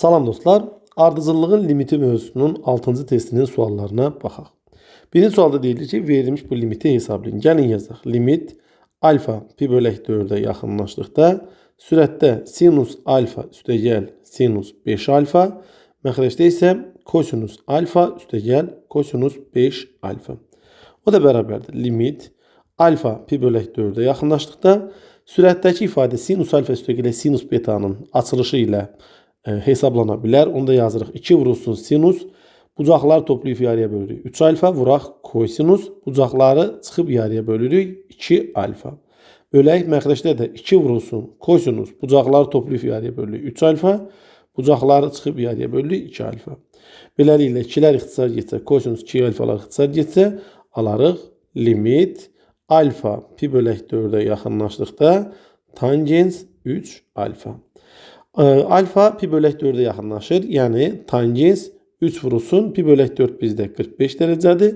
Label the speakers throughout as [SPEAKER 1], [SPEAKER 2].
[SPEAKER 1] Salam dostlar. Ardıcıllığın limiti mövzusunun 6-cı testinin suallarına baxaq. Birinci sualda deyilir ki, verilmiş bu limiti hesablayın. Gəlin yazaq. Limit alfa pi bölək 4-ə yaxınlaşdıqda sürətdə sinus alfa üstəgəl sinus 5 alfa, məxrəcdə isə kosinus alfa üstəgəl kosinus 5 alfa. O da bərabərdir. Limit alfa pi bölək 4-ə yaxınlaşdıqda sürətdəki ifadə sinus alfa üstəgəl sinus betanın açılışı ilə hesablana bilər. Onu da yazırıq. 2 vurulsun sinus, bucaqları toplayıb yarıya bölürük. 3 alfa vuraq kosinus, bucaqları çıxıb yarıya bölürük. 2 alfa. Bölək məxrəcdə də 2 vurulsun kosinus, bucaqları toplayıb yarıya bölürük. 3 alfa, bucaqları çıxıb yarıya bölürük. 2 alfa. Beləliklə 2-lər ixtisar getsə, kosinus 2 alfalar ixtisar getsə, alarıq limit alfa pi bölək 4-ə yaxınlaşdıqda tangens 3 alfa. Alfa pi bölək 4-ə yaxınlaşır. Yəni tangens 3 vurulsun. Pi bölək 4 bizdə 45 dərəcədir.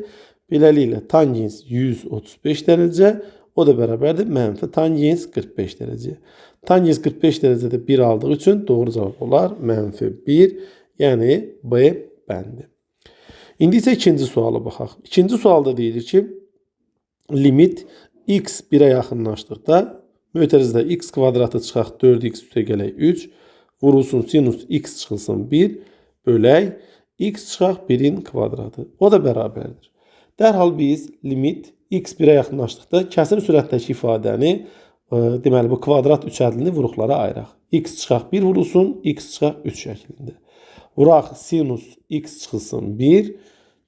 [SPEAKER 1] Beləliklə tangens 135 dərəcə. O da bərabərdir mənfi tangens 45 dərəcə. Tangens 45 dərəcədə 1 aldığı üçün doğru cavab olar mənfi 1, yəni B bəndi. İndi isə ikinci suala baxaq. İkinci sualda deyilir ki, limit x 1-ə yaxınlaşdıqda mötərizədə x kvadratı çıxaq 4x üstəgələk 3 vurulsun sinus x çıxılsın 1 bölək x çıxaq 1-in kvadratı. O da bərabərdir. Dərhal biz limit x 1-ə yaxınlaşdıqda kəsir sürətdəki ifadəni, deməli bu kvadrat 3 ədlini vuruqlara ayıraq. X çıxaq 1 vurulsun, x çıxaq 3 şəklində. Vuraq sinus x çıxılsın 1.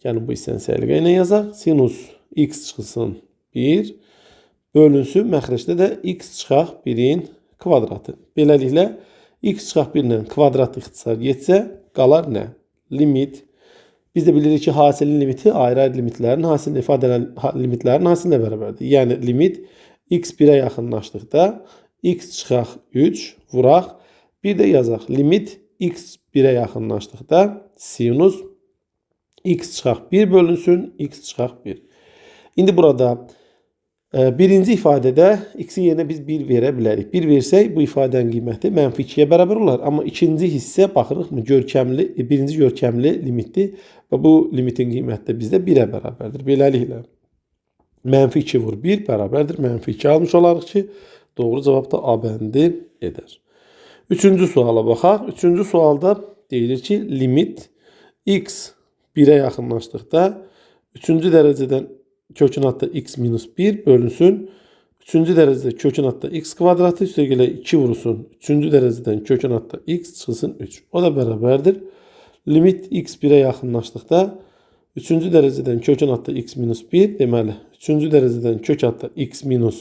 [SPEAKER 1] Yəni bu hissəni səliqə ilə yazaq. Sinus x çıxılsın 1 bölünsün məxrəcdə də x çıxaq 1-in kvadratı. Beləliklə x çıxaq 1 ilə kvadrat ixtisar getsə qalar nə? Limit. Biz də bilirik ki, hasilin limiti ayrı-ayrı limitlərin hasilini ifadə edən limitlərin hasilinə bərabərdir. Yəni limit x 1-ə yaxınlaşdıqda x çıxaq 3 vuraq. Bir də yazaq. Limit x 1-ə yaxınlaşdıqda sinus x çıxaq 1 bölünsün x çıxaq 1. İndi burada birinci ifadədə x-in yerinə biz 1 verə bilərik. 1 versək bu ifadənin qiyməti mənfi 2-yə bərabər olar. Amma ikinci hissə baxırıqmı görkəmli, birinci görkəmli limitdir və bu limitin qiyməti də bizdə 1-ə bərabərdir. Beləliklə mənfi 2 vur 1 bərabərdir. Mənfi 2 almış olarıq ki, doğru cavab da A bəndi edər. Üçüncü suala baxaq. Üçüncü sualda deyilir ki, limit x 1-ə yaxınlaşdıqda 3-cü dərəcədən kökün altında x minus 1 bölünsün. 3-cü dərəcədə kökün altında x kvadratı üstəgələ 2 vurulsun. 3-cü dərəcədən kökün altında x çıxılsın 3. O da bərabərdir. Limit x 1-ə yaxınlaşdıqda 3-cü dərəcədən kökün altında x minus 1, deməli 3-cü dərəcədən kök altında x minus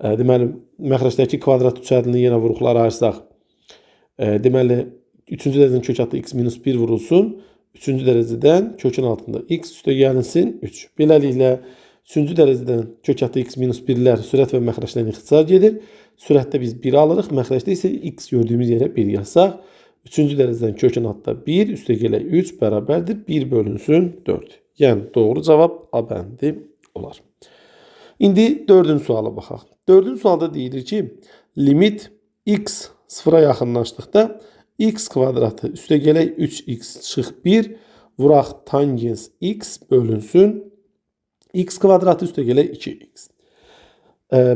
[SPEAKER 1] deməli məxrəcdəki kvadrat 3 ədlini yenə vuruqlara ayırsaq, deməli 3-cü dərəcədən kök altında x minus 1 vurulsun. 3-cü dərəcədən kökün altında x üstə gəlinsin 3. Beləliklə 3-cü dərəcədən kök altında x minus 1-lər sürət və məxrəcdən ixtisar gedir. Sürətdə biz 1 alırıq, məxrəcdə isə x gördüyümüz yerə 1 yazsaq. 3-cü dərəcədən kökün altında 1 üstə gələk 3 bərabərdir 1 bölünsün 4. Yəni doğru cavab A bəndi olar. İndi 4-cü suala baxaq. 4-cü sualda deyilir ki, limit x 0-a yaxınlaşdıqda x kvadratı üstə gələk 3x çıx 1 vuraq tangens x bölünsün x kvadratı üstə gələk 2x.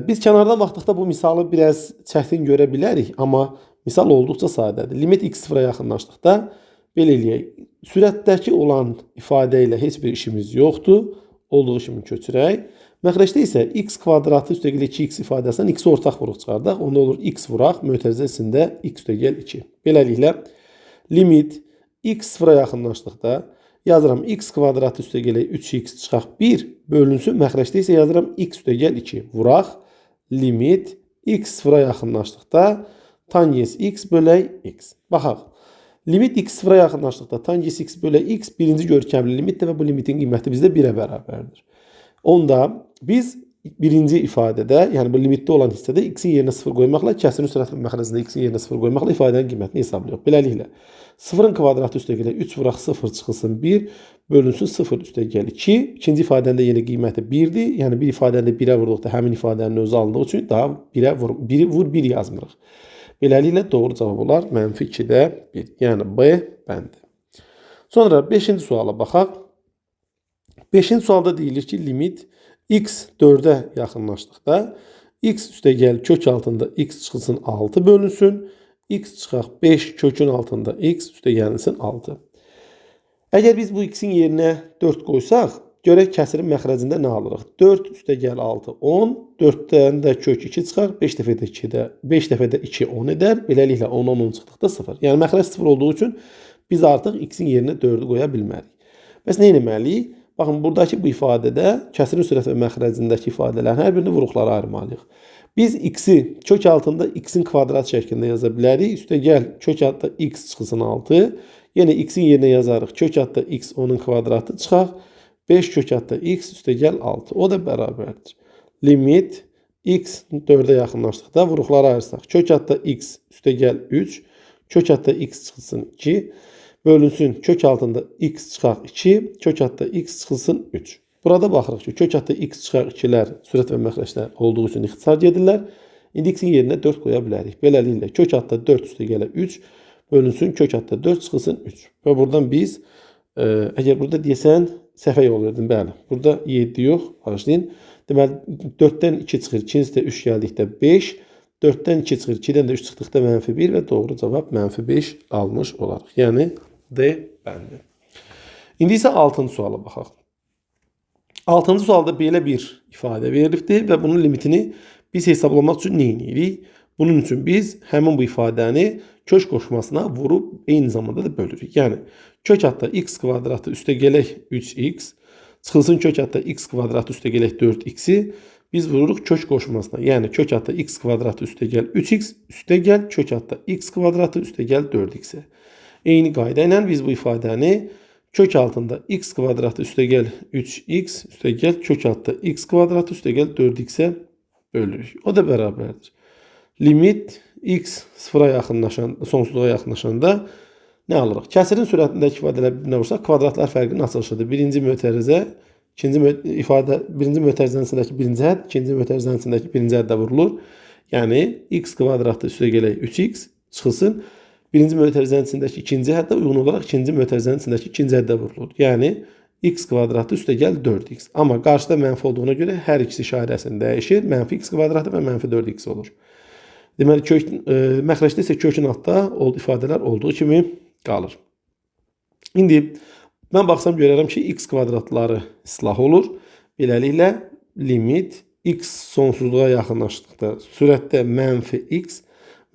[SPEAKER 1] Biz kənardan baxdıqda bu misalı biraz çətin görə bilərik, amma misal olduqca sadədir. Limit x 0-a yaxınlaşdıqda belə eləyək. Sürətdəki olan ifadə ilə heç bir işimiz yoxdur. Olduğu kimi köçürək. Məxrəcdə isə x kvadratı üstəgəl 2x ifadəsindən x ortaq vuruq çıxardaq. Onda olur x vuraq mötərizə içində x üstəgəl 2. Beləliklə limit x 0-a yaxınlaşdıqda yazıram x kvadratı üstəgəl 3x çıxaq 1 bölünsün. Məxrəcdə isə yazıram x üstəgəl 2 vuraq limit x 0-a yaxınlaşdıqda tangens x bölək x. Baxaq. Limit x 0-a yaxınlaşdıqda tangens x bölək x birinci görkəmli limitdir və bu limitin qiyməti bizdə 1-ə bərabərdir. Onda biz birinci ifadədə, yəni bu limitdə olan hissədə x-in yerinə 0 qoymaqla kəsirin sürət və məxrəcində x-in yerinə 0 qoymaqla ifadənin qiymətini hesablayırıq. Beləliklə 0-ın kvadratı üstəgələ 3 vuraq 0 çıxılsın 1 bölünsün 0 üstəgəl 2. İkinci ifadənin də yenə qiyməti 1-dir. Yəni bir ifadəni də 1-ə vurduqda həmin ifadənin özü alındığı üçün daha 1-ə vur, 1 vur 1 yazmırıq. Beləliklə doğru cavab olar mənfi 2-də 1. Yəni B bəndi. Sonra 5-ci suala baxaq. 5-ci sualda deyilir ki, limit x 4-ə yaxınlaşdıqda x üstəgəl kök altında x çıxılsın 6 bölünsün. X çıxaq 5 kökün altında x üstəgəlinsin 6. Əgər biz bu x-in yerinə 4 qoysaq, görək kəsirin məxrəcində nə alırıq? 4 üstəgəl 6 10, 4-dən də kök 2 çıxar, 5 dəfə də 2-də, 5 dəfə də 2 10 edər. Beləliklə 10-dan 10 çıxdıqda 0. Yəni məxrəc 0 olduğu üçün biz artıq x-in yerinə 4-ü qoya bilmərik. Bəs nə etməliyik? Baxın, buradakı bu ifadədə kəsirin sürət və məxrəcindəki ifadələrin hər birini vuruqlara ayırmalıyıq. Biz x-i kök altında x-in kvadrat şəklində yaza bilərik. Üstəgəl kök altında x çıxılsın 6. Yenə x-in yerinə yazarıq. Kök altında x onun kvadratı çıxaq. 5 kök altında x üstəgəl 6. O da bərabərdir. Limit x 4-ə yaxınlaşdıqda vuruqlara ayırsaq. Kök altında x üstəgəl 3. Kök altında x çıxılsın 2. Bölünsün kök altında x çıxaq 2. Kök altında x çıxılsın 3. Burada baxırıq ki, kök altında x çıxaq 2-lər sürət və məxrəclər olduğu üçün ixtisar gedirlər. İndi x-in yerinə 4 qoya bilərik. Beləliklə kök altında 4 üstəgələ 3 bölünsün kök altında 4 çıxılsın 3. Və buradan biz əgər burada deyəsən səhvə yol verdim, bəli. Burada 7 yox, bağışlayın. Deməli 4-dən 2 çıxır, 2-nin üstə 3 gəldikdə 5, 4-dən 2 çıxır, 2-dən də 3 çıxdıqda mənfi 1 və doğru cavab mənfi 5 almış olarıq. Yəni D bəndi. İndi isə 6-cı suala baxaq. 6-cı sualda belə bir ifadə verilibdir və bunun limitini biz hesablamaq üçün nə edirik? Bunun üçün biz həmin bu ifadəni kök qoşmasına vurub eyni zamanda da bölürük. Yəni kök altda x kvadratı üstə gələk 3x, çıxılsın kök altda x kvadratı üstə gələk 4x-i biz vururuq kök qoşmasına. Yəni kök altda x kvadratı üstə gəl 3x, üstə gəl kök altda x kvadratı üstə gəl 4x-ə. Eyni qayda ilə biz bu ifadəni kök altında x kvadratı üstə gəl 3x, üstə gəl kök altda x kvadratı üstə gəl 4x-ə bölürük. O da bərabərdir. Limit x sıfıra yaxınlaşan, sonsuzluğa yaxınlaşanda nə alırıq? Kəsirin sürətindəki ifadələr bir-birinə vursaq kvadratlar fərqinin açılışıdır. Birinci mötərizə, ikinci ifadə, birinci mötərizənin içindəki birinci hədd, ikinci mötərizənin içindəki birinci həddə vurulur. Yəni x kvadratı üstə gələk 3x çıxılsın. Birinci mötərizənin içindəki ikinci həddə uyğun olaraq ikinci mötərizənin içindəki ikinci həddə vurulur. Yəni x kvadratı üstə gəl 4x. Amma qarşıda mənfi olduğuna görə hər ikisi işarəsini dəyişir. Mənfi x kvadratı və mənfi 4x olur. Deməli kök məxrəcdə isə kökün altda ifadələr olduğu kimi qalır. İndi mən baxsam görərəm ki, x kvadratları islah olur. Beləliklə limit x sonsuzluğa yaxınlaşdıqda sürətdə mənfi x,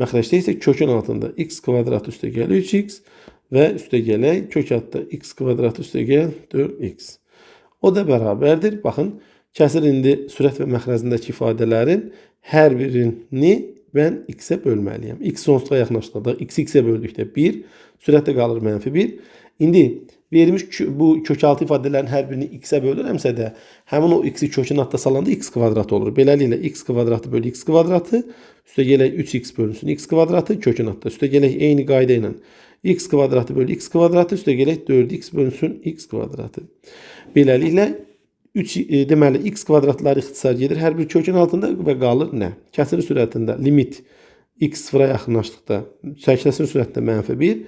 [SPEAKER 1] məxrəcdə isə kökün altında x kvadratı üstə gəl 3x və üstə gələk kök altda x kvadratı üstə gəl 4x. O da bərabərdir. Baxın, kəsir indi sürət və məxrəcindəki ifadələrin hər birini mən x-ə bölməliyəm. X sonsuzluğa yaxınlaşdıqda x x-ə böldükdə 1, sürətdə qalır mənfi 1. İndi verilmiş bu kökaltı ifadələrin hər birini x-ə bölürəmsə də həmin o x-i kökün altda salanda x kvadratı olur. Beləliklə x kvadratı bölü x kvadratı üstə gələk 3x bölünsün x kvadratı kökün altda. Üstə gələk eyni qayda ilə x kvadratı bölü x kvadratı üstə gələk 4x bölünsün x kvadratı. Beləliklə 3 deməli x kvadratları ixtisar gedir hər bir kökün altında və qalır nə? Kəsirin sürətində limit x sıfıra yaxınlaşdıqda kəsirin sürətində mənfi 1,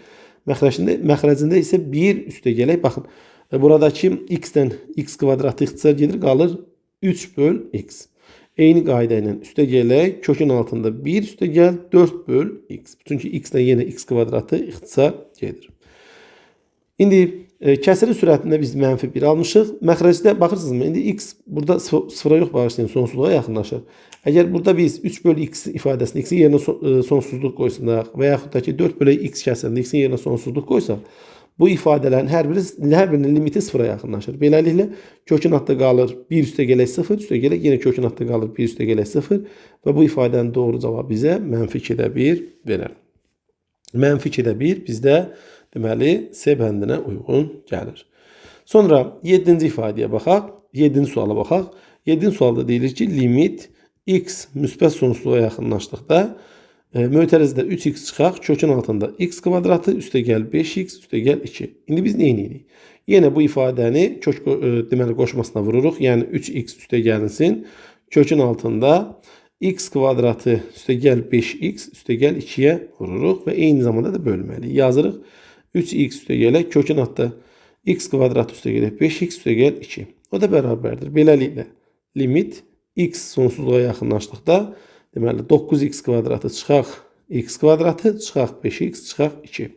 [SPEAKER 1] məxrəcində isə 1 üstə gələk. Baxın, buradakı x-dən x kvadratı ixtisar gedir, qalır 3 böl x. Eyni qayda ilə üstə gələk, kökün altında 1 üstə gəl 4 böl x. Çünki x-dən yenə x kvadratı ixtisar gedir. İndi kəsirin sürətində biz mənfi 1 almışıq. Məxrəcdə baxırsınızmı? İndi x burada sıfıra yox, bağışlayın, sonsuzluğa yaxınlaşır. Əgər burada biz 3 bölü x ifadəsini x-in yerinə sonsuzluq qoysaq və yaxud da ki 4 bölü x kəsirində x-in yerinə sonsuzluq qoysaq, bu ifadələrin hər birinin limiti sıfıra yaxınlaşır. Beləliklə kökün altda qalır 1 üstə gələk 0, üstə gələk yenə kökün altda qalır 1 üstə gələk 0 və bu ifadənin doğru cavabı bizə mənfi 2-də 1 verər. Mənfi 2-də 1 bizdə deməli C bəndinə uyğun gəlir. Sonra 7-ci ifadəyə baxaq. 7-ci suala baxaq. 7-ci sualda deyilir ki, limit x müsbət sonsuzluğa yaxınlaşdıqda mötərizədə 3x çıxaq, kökün altında x kvadratı, üstə gəl 5x, üstə gəl 2. İndi biz nə edirik? Yenə bu ifadəni kök deməli qoşmasına vururuq. Yəni 3x üstə gəlinsin. Kökün altında x kvadratı üstəgəl 5x üstəgəl 2-yə vururuq və eyni zamanda da bölməliyik. Yazırıq 3x üstəgələ kökün altda x kvadratı üstəgələ 5x üstəgəl 2. O da bərabərdir. Beləliklə limit x sonsuzluğa yaxınlaşdıqda deməli 9x kvadratı çıxaq x kvadratı çıxaq 5x çıxaq 2.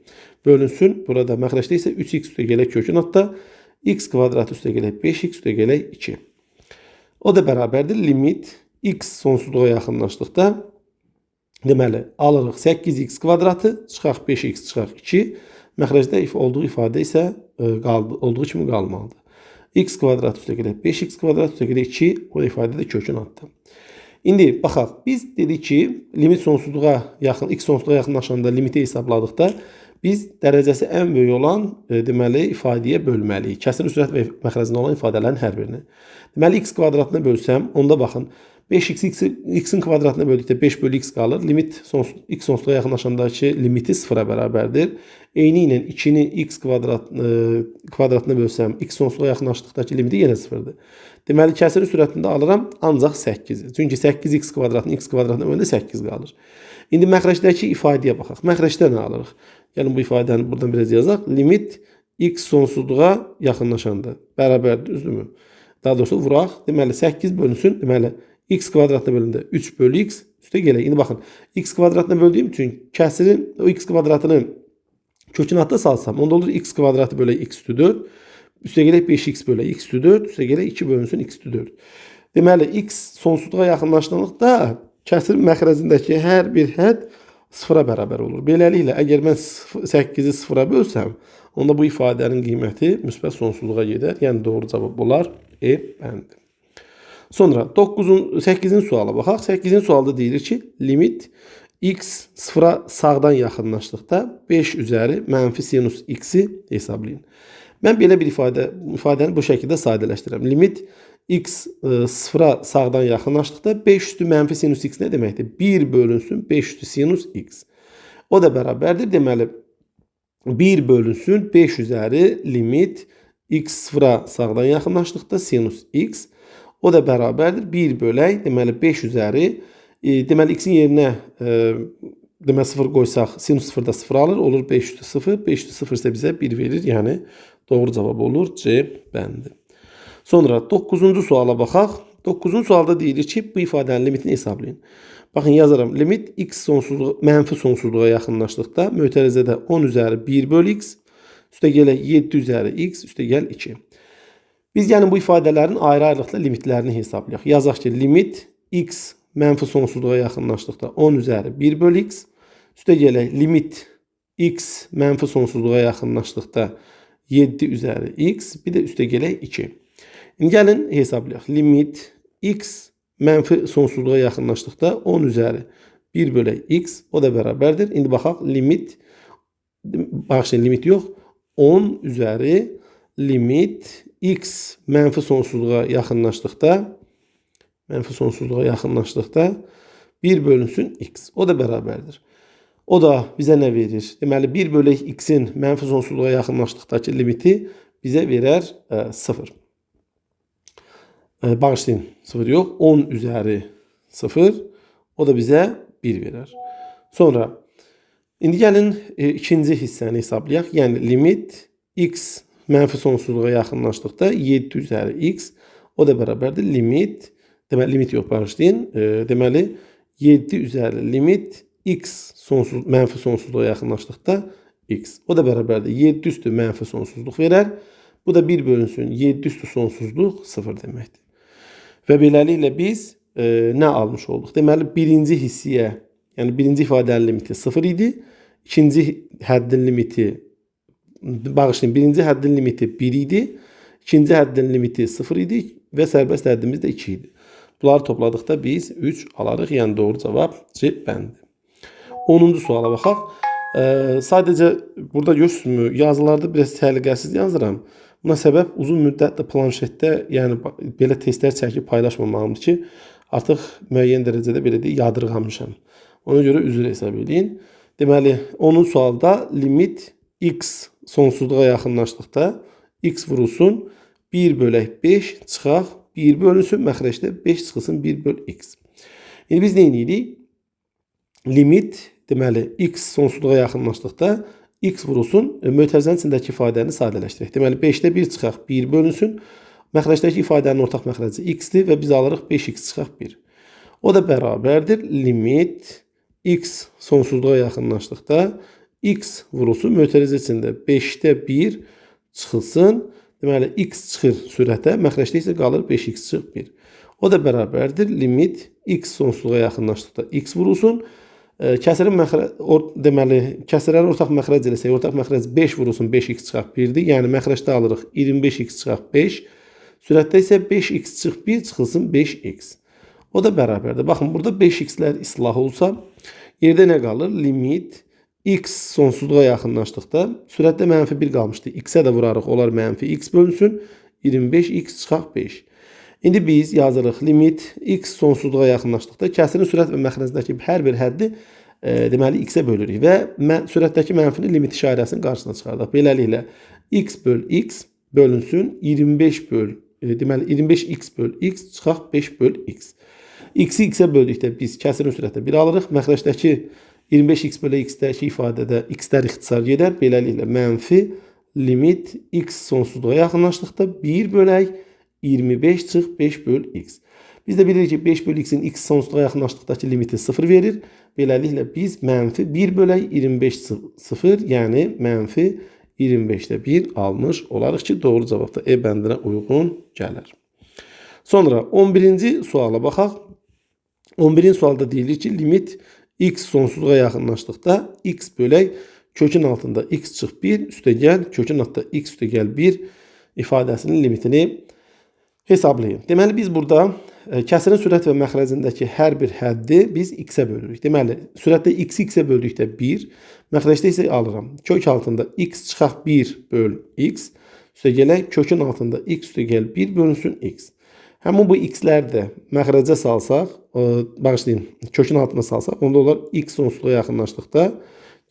[SPEAKER 1] Bölünsün. Burada məxrəcdə isə 3x üstəgələ kökün altda x kvadratı üstəgələ 5x üstəgələ 2. O da bərabərdir. Limit x sonsuzluğa yaxınlaşdıqda deməli alırıq 8x kvadratı çıxaq 5x çıxaq 2. Məxrəcdə olduğu ifadə isə olduğu kimi qalmalıdır. X kvadrat üstəgələ 5x kvadrat üstəgələ 2, o da ifadə də kökün altda. İndi baxaq, biz dedik ki, limit sonsuzluğa yaxın, x sonsuzluğa yaxınlaşanda limiti hesabladıqda biz dərəcəsi ən böyük olan deməli ifadəyə bölməliyik. Kəsirin sürət və məxrəcində olan ifadələrin hər birini. Deməli x kvadratına bölsəm, onda baxın 5x x-in kvadratına böldükdə 5 bölü x qalır. Limit x sonsuzluğa yaxınlaşandakı limiti 0-a bərabərdir. Eyni ilə 2-ni x kvadratına bölsəm, x sonsuzluğa yaxınlaşdıqdakı limiti yenə 0-dır. Deməli kəsirin sürətində alıram ancaq 8-i. Çünki 8x kvadratını x kvadratına böləndə 8 qalır. İndi məxrəcdəki ifadəyə baxaq. Məxrəcdə nə alırıq? Gəlin bu ifadəni buradan biraz yazaq. Limit x sonsuzluğa yaxınlaşanda bərabərdir, düzdürmü? Daha doğrusu vuraq. Deməli 8 bölünsün. Deməli x kvadratına bölündə 3 bölü x üstə gələk. İndi baxın, x kvadratına böldüyüm üçün kəsirin o x kvadratını kökün altda salsam, onda olur x kvadratı bölək x üstü 4. Üstə gələk 5x bölək x üstü 4. Üstə gələk 2 bölünsün x üstü 4. Deməli x sonsuzluğa yaxınlaşdıqda kəsirin məxrəcindəki hər bir hədd 0-a bərabər olur. Beləliklə, əgər mən 8-i 0-a bölsəm, onda bu ifadənin qiyməti müsbət sonsuzluğa gedər. Yəni doğru cavab olar E bəndi. Sonra 8-ci suala baxaq. 8-ci sualda deyilir ki, limit x 0-a sağdan yaxınlaşdıqda 5 üzəri mənfi sinus x-i hesablayın. Mən belə bir ifadəni bu şəkildə sadələşdirəm. Limit x 0-a sağdan yaxınlaşdıqda 5 üstü mənfi sinus x nə deməkdir? 1 bölünsün 5 üstü sinus x. O da bərabərdir. Deməli 1 bölünsün 5 üzəri limit x 0-a sağdan yaxınlaşdıqda sinus x. O da bərabərdir. 1 bölək, deməli 5 üzəri, deməli x-in yerinə deməli 0 qoysaq, sinus 0-da 0 alır, olur 5 üstü 0. 5 üstü 0 isə bizə 1 verir. Yəni doğru cavab olur C bəndi. Sonra 9-cu suala baxaq. 9-cu sualda deyilir ki, bu ifadənin limitini hesablayın. Baxın, yazaram. Limit x sonsuzluğa, mənfi sonsuzluğa yaxınlaşdıqda mötərizədə 10 üzəri 1 bölü x, üstə gələk 7 üzəri x, üstə gəl 2. Biz yəni bu ifadələrin ayrı-ayrılıqla limitlərini hesablayaq. Yazaq ki, limit x mənfi sonsuzluğa yaxınlaşdıqda 10 üzəri 1 bölü x, üstə gələk limit x mənfi sonsuzluğa yaxınlaşdıqda 7 üzəri x, bir də üstə gələk 2. İndi gəlin hesablayaq. Limit x mənfi sonsuzluğa yaxınlaşdıqda 10 üzəri 1 bölək x, o da bərabərdir. İndi baxaq, limit, bağışlayın, limit yox, 10 üzəri limit x mənfi sonsuzluğa yaxınlaşdıqda 1 bölünsün x, o da bərabərdir. O da bizə nə verir? Deməli, 1 bölək x-in mənfi sonsuzluğa yaxınlaşdıqdakı limiti bizə verər 0. Bağışlayın, 0 yox, 10 üzəri 0, o da bizə 1 verər. Sonra, indi gəlin ikinci hissəni hesablayaq. Yəni, limit x mənfi sonsuzluğa yaxınlaşdıqda 7 üzəri x, o da bərabərdir. Limit, deməli, limit yox, bağışlayın, deməli, 7 üzəri limit x mənfi sonsuzluğa yaxınlaşdıqda x, o da bərabərdir. 7 üstü mənfi sonsuzluq verər. Bu da 1 bölünsün 7 üstü sonsuzluq 0 deməkdir. Və beləliklə biz nə almış olduq? Deməli, birinci hissiyə, yəni birinci ifadənin limiti 0 idi. İkinci həddin limiti, bağışlayın, birinci həddin limiti 1 idi. İkinci həddin limiti 0 idi və sərbəst həddimiz də 2 idi. Bunları topladıqda biz 3 alarıq. Yəni doğru cavab C bəndi. 10-cu suala baxaq. Sadəcə burada görürsünüzmü, yazılarda biraz səliqəsiz yazıram. Buna səbəb uzun müddətli planşetdə, yəni belə testlər çəkib paylaşmamağımdır ki, artıq müəyyən dərəcədə belə deyək, yadırğamışam. Ona görə üzr hesab eləyin. Deməli, 10-cu sualda limit x sonsuzluğa yaxınlaşdıqda x vurulsun 1 bölək 5 çıxaq 1 bölünsün, məxrəcdə 5 çıxılsın 1 böl x. İndi biz nə edirik? Limit, deməli, x sonsuzluğa yaxınlaşdıqda x vurulsun, mötərizənin içindəki ifadəni sadələşdirək. Deməli, 5-də 1 çıxaq 1 bölünsün. Məxrəcdəki ifadənin ortaq məxrəci x-dir və biz alırıq 5x çıxaq 1. O da bərabərdir. Limit x sonsuzluğa yaxınlaşdıqda x vurulsun, mötərizə içində 5-də 1 çıxılsın. Deməli, x çıxır sürətə, məxrəcdə isə qalır 5x çıx 1. O da bərabərdir. Limit x sonsuzluğa yaxınlaşdıqda x vurulsun. Kəsirin deməli, kəsirləri ortaq məxrəc eləsək, ortaq məxrəc 5 vurulsun 5x çıxaq 1-dir. Yəni məxrəcdə alırıq 25x çıxaq 5. Sürətdə isə 5x çıx 1 çıxılsın 5x. O da bərabərdir. Baxın, burada 5x-lər islah olsa, yerdə nə qalır? Limit x sonsuzluğa yaxınlaşdıqda sürətdə mənfi 1 qalmışdı. X-ə də vurarıq, olar mənfi x bölünsün. 25x çıxaq 5. İndi biz yazırıq limit x sonsuzluğa yaxınlaşdıqda kəsirin sürət və məxrəcdəki hər bir həddi deməli x-ə bölürük və sürətdəki mənfini limit işarəsinin qarşısına çıxardıq. Beləliklə x böl x bölünsün 25 böl deməli 25x böl x çıxaq 5 böl x. X-i x-ə böldükdə biz kəsirin sürətdə 1 alırıq. Məxrəcdəki 25x bölə x-dəki ifadədə x-lər ixtisar gedər. Beləliklə mənfi limit x sonsuzluğa yaxınlaşdıqda 1 bölək 25 çıx 5 böl x. Biz də bilirik ki, 5 böl x-in x sonsuzluğa yaxınlaşdıqdakı limiti 0 verir. Beləliklə biz mənfi 1 bölək 25 çıx 0, yəni mənfi 25-də 1 almış olarıq ki, doğru cavab da E bəndinə uyğun gələr. Sonra 11-ci suala baxaq. 11-ci sualda deyilir ki, limit x sonsuzluğa yaxınlaşdıqda x bölək kökün altında x çıx 1 üstəgəl kökün altında x üstəgəl 1 ifadəsinin limitini hesablayın. Deməli, biz burada kəsirin sürət və məxrəcindəki hər bir həddi biz x-ə bölürük. Deməli, sürətdə x-i x-ə böldükdə 1, məxrəcdə isə alıram. Kök altında x çıxaq 1 böl x, üstəgələk kökün altında x üstəgəl 1 bölünsün x. Həmin bu x-ləri də məxrəcə salsaq, bağışlayın, kökün altına salsaq, onda olar x sonsuzluğa yaxınlaşdıqda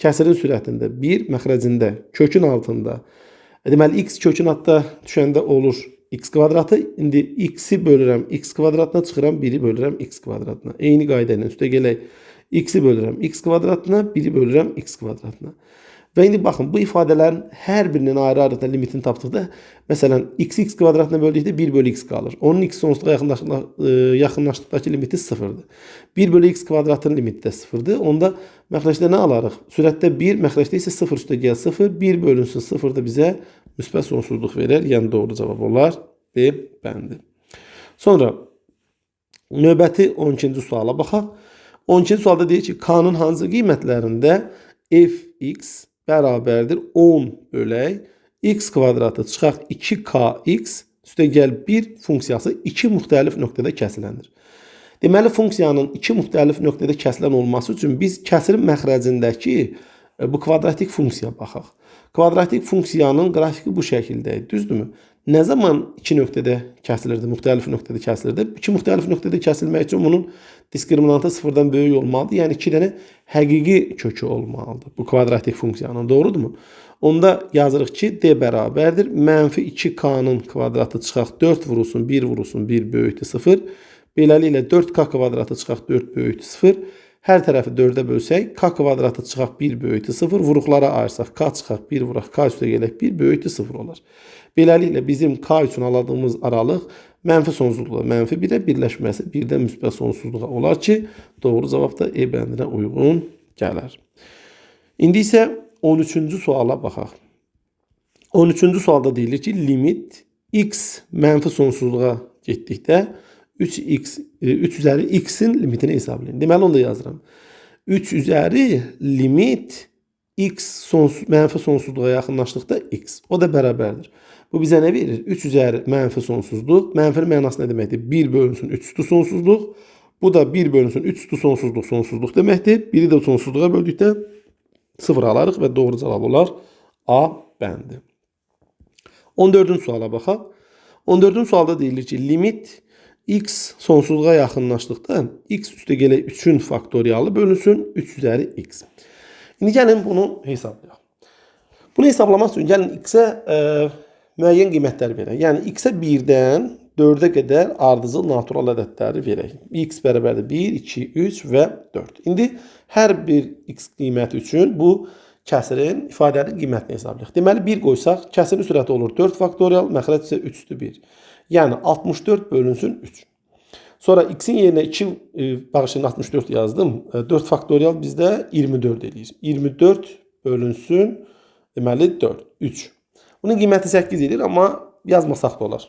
[SPEAKER 1] kəsirin sürətində 1, məxrəcində kökün altında, deməli, x kökün altında düşəndə olur x kvadratı. İndi x-i bölürəm x kvadratına, çıxıram 1-i bölürəm x kvadratına. Eyni qayda ilə üstə gələk x-i bölürəm x kvadratına, 1-i bölürəm x kvadratına. Və indi baxın, bu ifadələrin hər birinin ayrı-ayrı limitini tapdıqda, məsələn, x-i x kvadratına böldükdə 1 bölü x qalır. Onun x sonsuzluğa yaxınlaşdıqdakı limiti 0-dır. 1 bölü x kvadratının limiti də 0-dır. Onda məxrəcdə nə alarıq? Sürətdə 1, məxrəcdə isə 0 üstə gəl 0. 1 bölünsün 0 da bizə müsbət sonsuzluq verər. Yəni doğru cavab olar B bəndi. Sonra növbəti 12-ci suala baxaq. 12-ci sualda deyir ki, K-nın hansı qiymətlərində fx bərabərdir 10 bölək x kvadratı çıxaq 2kx üstəgəl 1 funksiyası iki müxtəlif nöqtədə kəsiləndir. Deməli, funksiyanın iki müxtəlif nöqtədə kəsilən olması üçün biz kəsirin məxrəcindəki bu kvadratik funksiya baxaq. Kvadratik funksiyanın qrafiki bu şəkildədir, düzdürmü? Nə zaman iki nöqtədə kəsilirdi, müxtəlif nöqtədə kəsilirdi? İki müxtəlif nöqtədə kəsilmək üçün bunun diskriminantı sıfırdan böyük olmalıdır. Yəni iki dənə həqiqi kökü olmalıdır bu kvadratik funksiyanın, doğrudurmu? Onda yazırıq ki, D bərabərdir. Mənfi 2K-nın kvadratı çıxaq 4 vurulsun 1 vurulsun 1 böyükdür 0. Beləliklə 4K kvadratı çıxaq 4 böyükdür 0. Hər tərəfi 4-ə bölsək, K kvadratı çıxaq 1 böyükdür 0. Vuruqlara ayırsaq, K çıxaq 1 vuraq, K üstə gələk 1 böyükdür 0 olar. Beləliklə bizim K üçün aldığımız aralıq mənfi sonsuzluğa, mənfi 1-ə birləşməsi 1-dən müsbət sonsuzluğa olar ki, doğru cavab da E bəndinə uyğun gələr. İndi isə 13-cü suala baxaq. 13-cü sualda deyilir ki, limit x mənfi sonsuzluğa getdikdə 3x, 3 üzəri x-in limitini hesablayın. Deməli, onu da yazıram. 3 üzəri limit x mənfi sonsuzluğa yaxınlaşdıqda x. O da bərabərdir. Bu bizə nə verir? 3 üzəri mənfi sonsuzluq. Mənfinin mənası nə deməkdir? 1 bölünsün 3 üstü sonsuzluq. Bu da 1 bölünsün 3 üstü sonsuzluq sonsuzluq deməkdir. 1-i də sonsuzluğa böldükdə 0 alarıq və doğru cavab olar A bəndi. 14-cü suala baxaq. 14-cü sualda deyilir ki, limit x sonsuzluğa yaxınlaşdıqda x üstə gələk 3-ün faktorialı bölünsün 3 üzəri x. İndi gəlin bunu hesablayaq. Bunu hesablamaq üçün gəlin x-ə müəyyən qiymətlər verək. Yəni x-ə 1-dən 4-ə qədər ardıcıl natural ədədləri verək. X bərabərdir 1, 2, 3 və 4. İndi hər bir x qiyməti üçün bu kəsirin, ifadənin qiymətini hesablayaq. Deməli, 1 qoysaq, kəsirin sürəti olur 4 faktorial, məxrəc isə 3 üstü 1. Yəni, 64 bölünsün 3. Sonra x-in yerinə 2, bağışlayın, 64 yazdım. 4 faktorial bizdə 24 eləyir. 24 bölünsün, deməli, 4, 3. Bunun qiyməti 8 eləyir, amma yazmasaq da olar.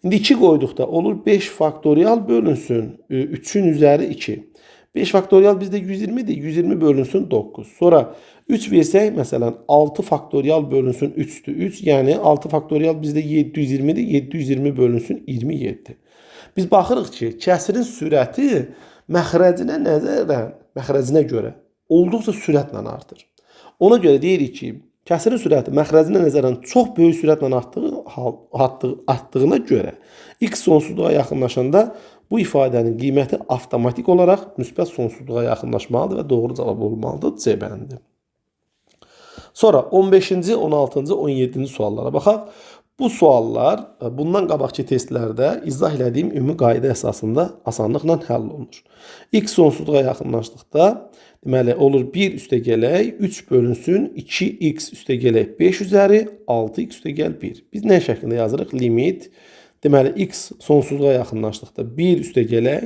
[SPEAKER 1] İndi 2 qoyduqda olur 5 faktorial bölünsün 3-ün üzəri 2. 5 faktorial bizdə 120-dir. 120 bölünsün 9. Sonra 3 versək, məsələn, 6 faktorial bölünsün 3 üstü 3. Yəni 6 faktorial bizdə 720-dir. 720 bölünsün 27. Biz baxırıq ki, kəsirin sürəti məxrəcinə nəzərən, məxrəcinə görə olduqca sürətlə artır. Ona görə deyirik ki, kəsirin sürəti məxrəcinə nəzərən çox böyük sürətlə artdığına görə x sonsuzluğa yaxınlaşanda bu ifadənin qiyməti avtomatik olaraq müsbət sonsuzluğa yaxınlaşmalıdır və doğru cavab olmalıdır C bəndi. Sonra 15-ci, 16-cı, 17-ci suallara baxaq. Bu suallar bundan qabaqki testlərdə izah elədiyim ümumi qayda əsasında asanlıqla həll olunur. X sonsuzluğa yaxınlaşdıqda deməli olur 1 üstə gələk 3 bölünsün 2x üstə gələk 5 üzəri 6x üstə gəl 1. Biz nə şəklində yazırıq? Limit. Deməli x sonsuzluğa yaxınlaşdıqda 1 üstə gələk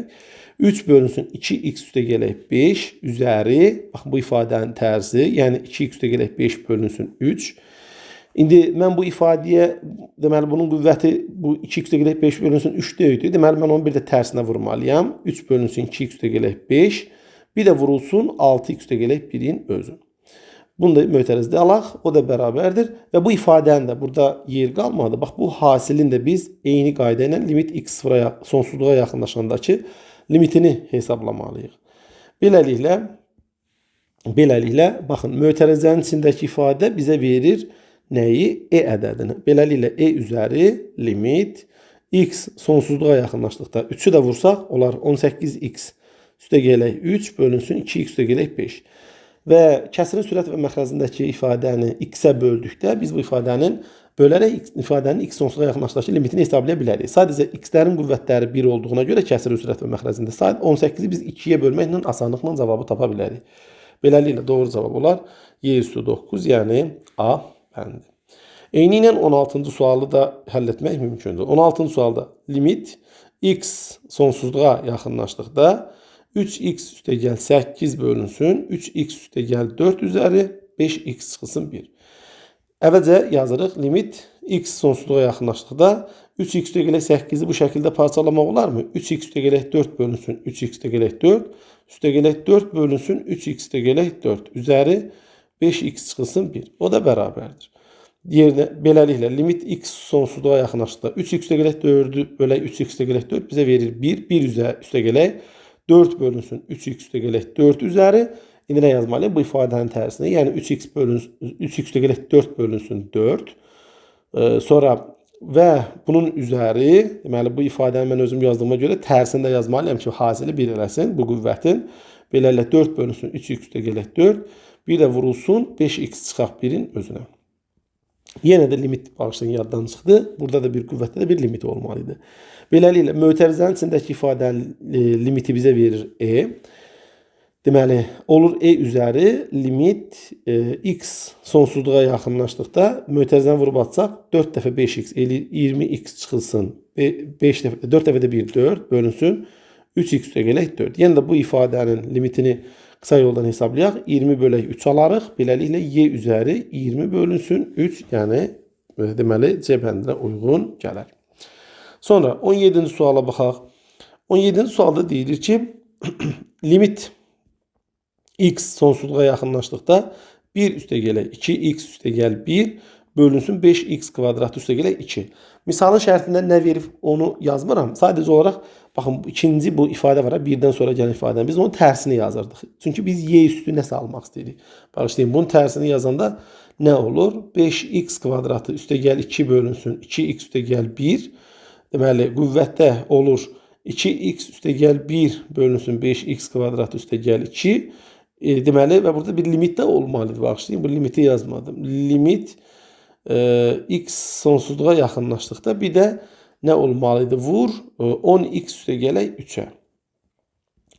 [SPEAKER 1] 3 bölünsün 2x üstə gələk 5 üzəri, baxın bu ifadənin tərzi, yəni 2x üstə gələk 5 bölünsün 3. İndi mən bu ifadəyə, deməli bunun qüvvəti bu 2x üstə gələk 5 bölünsün 3 deyildi. Deməli mən onu bir də tərsinə vurmalıyam. 3 bölünsün 2x üstə gələk 5, bir də vurulsun 6x üstə gələk 1-in özü. Bunu da mötərizdə alaq, o da bərabərdir. Və bu ifadənin də burada yer qalmadı. Bax, bu hasilin də biz eyni qayda ilə limit x sıfıra, sonsuzluğa yaxınlaşandakı limitini hesablamalıyıq. Beləliklə, baxın, mötərizənin içindəki ifadə bizə verir nəyi? E ədədini. Beləliklə, e üzəri limit x sonsuzluğa yaxınlaşdıqda 3-ü də vursaq, olar 18x üstə gələk 3 bölünsün 2x üstə gələk 5. Və kəsirin sürət və məxrəcindəki ifadəni x-ə böldükdə biz bu ifadənin bölərək ifadənin x sonsuzluğa yaxınlaşdıqda limitini hesablaya bilərik. Sadəcə x-lərin qüvvətləri 1 olduğuna görə kəsirin sürət və məxrəcində 18-i biz 2-yə bölməklə asanlıqla cavabı tapa bilərik. Beləliklə doğru cavab olar y üstü 9, yəni A bəndi. Eyni ilə 16-cı sualı da həll etmək mümkündür. 16-cı sualda limit x sonsuzluğa yaxınlaşdıqda 3x üstə gəl 8 bölünsün, 3x üstə gəl 4 üzəri 5x çıxılsın 1. Əvvəlcə yazırıq limit x sonsuzluğa yaxınlaşdıqda 3x üstə gələk 8-i bu şəkildə parçalamaq olarmı? 3x üstə gələk 4 bölünsün, 3x üstə gələk 4, üstə gələk 4 bölünsün, 3x üstə gələk 4 üzəri 5x çıxılsın 1. O da bərabərdir. Yerinə beləliklə limit x sonsuzluğa yaxınlaşdıqda 3x üstə gələk 4-ü bölək 3x üstə gələk 4 bizə verir 1, 1 üstə gələk 4 bölünsün 3x üstə gələk 4 üzəri. İndi nə yazmalıyam? Bu ifadənin tərsini. Yəni 3x bölünsün 3x üstə gələk 4 bölünsün 4. Sonra və bunun üzəri, deməli bu ifadəni mən özüm yazdığıma görə tərsini də yazmalıyam ki, hasili 1 eləsin bu qüvvətin. Beləliklə 4 bölünsün 3x üstə gələk 4. Bir də vurulsun 5x çıxaq 1-in özünə. Yenə də limit bağışlayın yaddan çıxdı. Burada da bir qüvvətdə də bir limit olmalı idi. Beləliklə mötərizənin içindəki ifadənin limiti bizə verir e. Deməli olur e üzəri limit x sonsuzluğa yaxınlaşdıqda mötərizəni vurub atsaq 4 dəfə 5x eləyir 20x çıxılsın. 5 dəfə 4 dəfə də 1 4 bölünsün 3x üstə gələk 4. Yenə də bu ifadənin limitini qısa yoldan hesablayaq. 20 bölək 3 alarıq. Beləliklə y üzəri 20 bölünsün 3, yəni deməli C bəndinə uyğun gələr. Sonra 17-ci suala baxaq. 17-ci sualda deyilir ki, limit x sonsuzluğa yaxınlaşdıqda 1 üstə gələk 2x üstə gəl 1 bölünsün 5x kvadratı üstə gələk 2. Misalın şərtində nə verib onu yazmıram. Sadəcə olaraq baxın ikinci bu ifadə var, birdən sonra gələn ifadəni biz onun tərsini yazırdıq. Çünki biz y üstü nəsə almaq istəyirik. Bağışlayın, bunun tərsini yazanda nə olur? 5x kvadratı üstə gəl 2 bölünsün 2x üstə gəl 1. Deməli qüvvətdə olur 2x üstə gəl 1 bölünsün 5x kvadratı üstə gəl 2. Deməli və burada bir limit də olmalıdır. Bağışlayın, bu limiti yazmadım. Limit x sonsuzluğa yaxınlaşdıqda bir də Nə olmalı idi? Vur 10x üstə gələk 3-ə.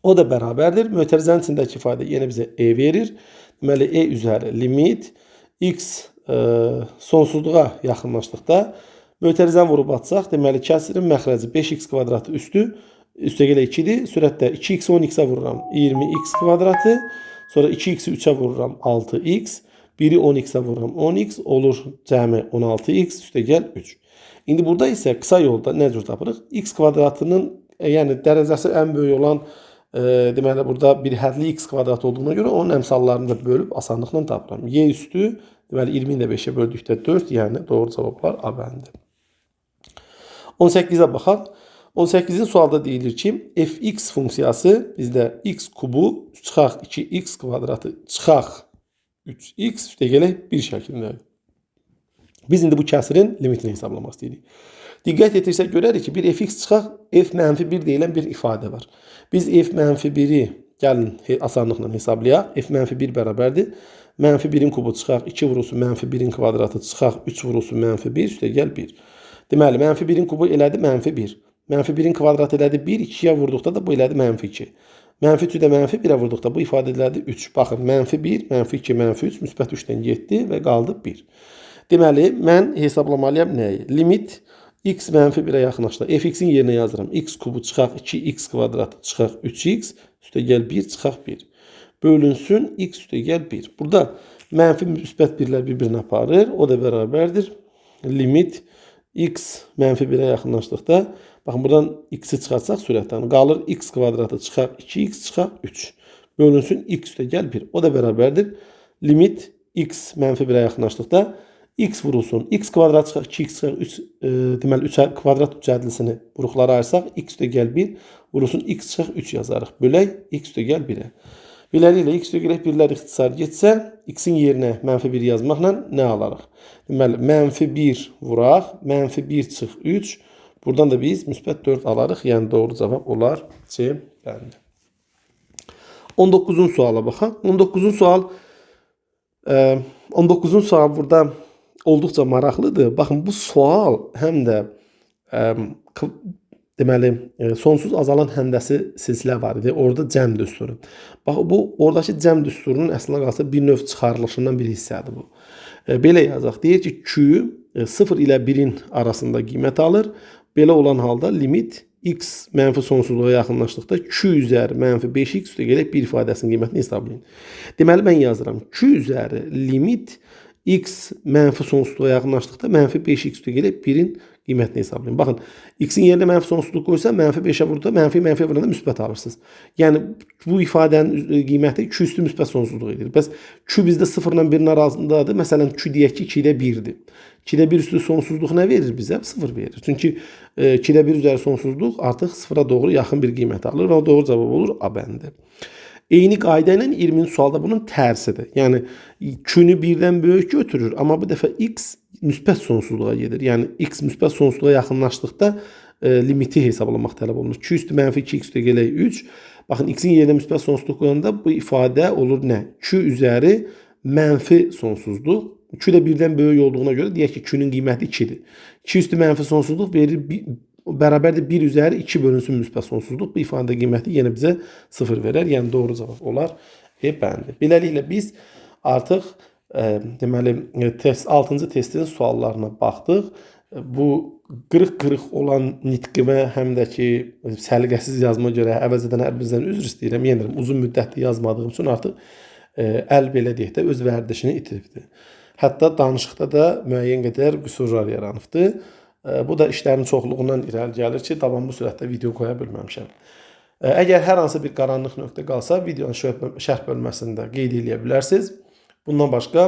[SPEAKER 1] O da bərabərdir. Mötərizənin içindəki ifadə yenə bizə e verir. Deməli, e üzəri limit x sonsuzluğa yaxınlaşdıqda mötərizəni vurub atsaq, deməli, kəsirin məxrəci 5x kvadratı üstü, üstə gələk 2-dir. Sürətdə 2x 10x-ə vururam 20x kvadratı. Sonra 2x-i 3-ə vururam 6x. 1-i 10x-ə vururam 10x. Olur cəmi 16x üstə gəl 3. İndi burada isə qısa yolda nə cür tapırıq? X kvadratının, yəni dərəcəsi ən böyük olan deməli burada bir hədli x kvadrat olduğuna görə onun əmsallarını da bölüb asanlıqla tapıram. Y üstü deməli 20-ni də 5-ə böldükdə 4, yəni doğru cavablar A bəndi. 18-ə baxaq. 18-ci sualda deyilir ki, fx funksiyası bizdə x kubu çıxaq 2x kvadratı çıxaq 3x üstə gələk 1 şəklindədir. Biz indi bu kəsirin limitini hesablamaq istəyirik. Diqqət etirsək görərik ki, bir fx çıxaq f mənfi 1 deyilən bir ifadə var. Biz f mənfi 1-i gəlin asanlıqla hesablayaq. F mənfi 1 bərabərdir. Mənfi 1-in kubu çıxaq 2 vurulsun mənfi 1-in kvadratı çıxaq 3 vurulsun mənfi 1 üstə gəl 1. Deməli, mənfi 1-in kubu elədi mənfi 1. Mənfi 1-in kvadratı elədi 1, 2-yə vurduqda da bu elədi mənfi 2. Mənfi 3-ü də mənfi 1-ə vurduqda bu ifadə elədi 3. Baxın, mənfi 1, mənfi 2, mənfi 3, müsbət 3-dən 7 və qaldı 1. Deməli, mən hesablamalıyam nəyi? Limit x mənfi 1-ə yaxınlaşdı. Fx-in yerinə yazıram. X kubu çıxaq 2x kvadratı çıxaq 3x, üstə gəl 1, çıxaq 1. Bölünsün x üstə gəl 1. Burada mənfi müsbət 1-lər bir-birini aparır. O da bərabərdir. Limit x mənfi 1-ə yaxınlaşdıqda, baxın buradan x-i çıxartsaq sürətdən qalır x kvadratı çıxaq 2x çıxaq 3. Bölünsün x üstə gəl 1. O da bərabərdir. Limit x mənfi 1-ə yaxınlaşdıqda x vurulsun. X kvadrat çıxaq 2x çıxaq 3, deməli 3 kvadrat 3 ədlisini vuruqlara ayırsaq x üstə gəl 1 vurulsun x çıxaq 3 yazarıq. Bölək x üstə gəl 1-ə. Beləliklə x üstə gələk 1-lər ixtisar getsə x-in yerinə mənfi 1 yazmaqla nə alarıq? Deməli mənfi 1 vuraq, mənfi 1 çıx 3. Buradan da biz müsbət 4 alarıq. Yəni doğru cavab olar C bəndi. 19-cu suala baxaq. 19-cu sual 19-cu sual burada olduqca maraqlıdır. Baxın bu sual həm də deməli sonsuz azalan həndəsi silsilə var idi. Orada cəm düsturu. Bax bu oradakı cəm düsturunun əslində qalsa bir növ çıxarılışından bir hissədir bu. Belə yazaq. Deyir ki, Q 0 ilə 1-in arasında qiymət alır. Belə olan halda limit x mənfi sonsuzluğa yaxınlaşdıqda Q üzəri mənfi 5x üstə gələk 1 ifadəsinin qiymətini hesablayın. Deməli mən yazıram. Q üzəri limit x mənfi sonsuzluğa yaxınlaşdıqda mənfi 5x üstə gələk 1-in qiymətini hesablayın. Baxın, x-in yerinə mənfi sonsuzluq qoysa, mənfi 5-ə vurduqda, mənfi mənfiyə vuranda müsbət alırsınız. Yəni bu ifadənin qiyməti Q üstü müsbət sonsuzluq edir. Bəs Q bizdə 0 ilə 1-in arasındadır. Məsələn, Q deyək ki, 2-də 1-dir. 2-də 1 üstü sonsuzluq nə verir bizə? 0 verir. Çünki 2-də 1 üzəri sonsuzluq artıq 0-a doğru yaxın bir qiymət alır və doğru cavab olur A bəndi. Eyni qayda ilə 20-ci sualda bunun tərsidir. Yəni Q-nü 1-dən böyük götürür, amma bu dəfə x müsbət sonsuzluğa gedir. Yəni x müsbət sonsuzluğa yaxınlaşdıqda limiti hesablamaq tələb olunur. Q üstü mənfi 2x üstə gələk 3. Baxın x-in yerinə müsbət sonsuzluq qoyanda bu ifadə olur nə? Q üzəri mənfi sonsuzluq. Q də 1-dən böyük olduğuna görə deyək ki, Q-nün qiyməti 2-dir. 2 üstü mənfi sonsuzluq verir bərabərdir 1 üzəri 2 bölünsün müsbət sonsuzluq. Bu ifadə qiyməti yenə bizə 0 verər. Yəni doğru cavab olar E bəndi. Beləliklə biz artıq deməli 6-cı testin suallarına baxdıq. Bu qırıq-qırıq olan nitqimə həm də ki səliqəsiz yazma görə əvəz edən hər birinizdən üzr istəyirəm. Yenə deyirəm, uzun müddətli yazmadığım üçün artıq əl belə deyək də öz vərdişini itiribdir. Hətta danışıqda da müəyyən qədər qüsurlar yaranıbdır. Bu da işlərin çoxluğundan irəli gəlir ki, davamlı sürətdə video qoya bilməmişəm. Əgər hər hansı bir qaranlıq nöqtə qalsa, videonun şərh bölməsində qeyd eləyə bilərsiniz. Bundan başqa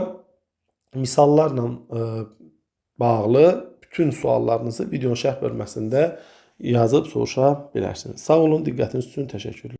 [SPEAKER 1] misallarla bağlı bütün suallarınızı videonun şərh bölməsində yazıb soruşa bilərsiniz. Sağ olun, diqqətiniz üçün təşəkkürlər.